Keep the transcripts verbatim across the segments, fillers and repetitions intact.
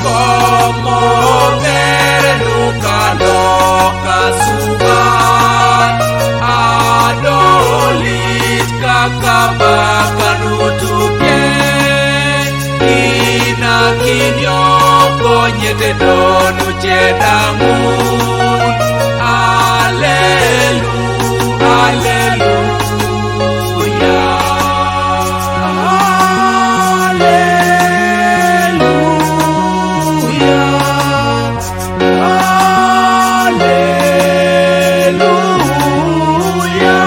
Komo mere duka loka suba, adolit kaka baka dutuke, ina kinyo konyete donu chedamun. Alelu, aleluya, aleluya. Aleluya,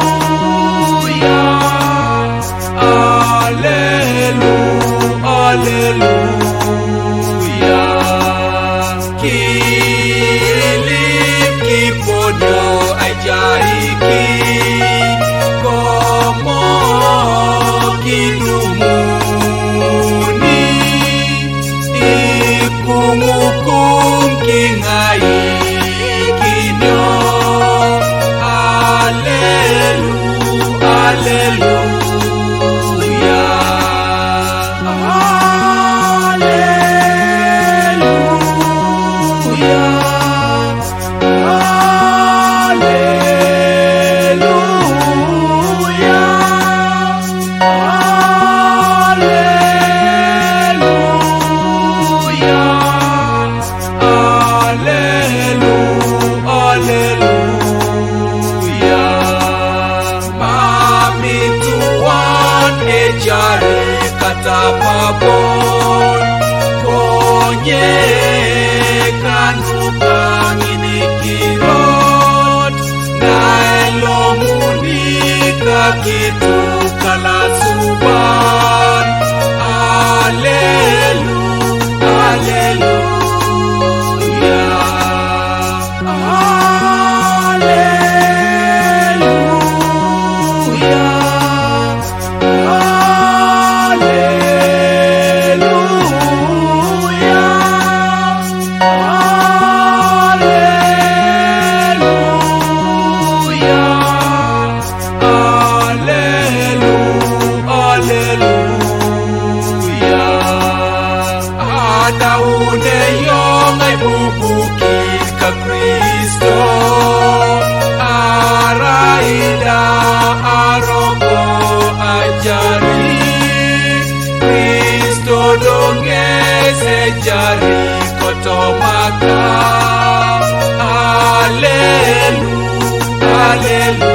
aleluya, alelu, aleluya. Kilip kipodo ajaiki, komo kidumuni, ikungukung kingai kinyo. Alelu, aleluya, aleluya. Aleluya, aleluya, alelu, aleluya. Mami tuan ejari kata babon, konye kanu kangini kirot, na elomuni kakitu kalasuban. Alelu, aleluya. Aleluya, aleluya, aleluya. Alelu, aleluya. Adaune yong ai bubukit ka Kristo. Araida aroko ajari. Kristo donge sejari kotomaka. Alelu, alelu.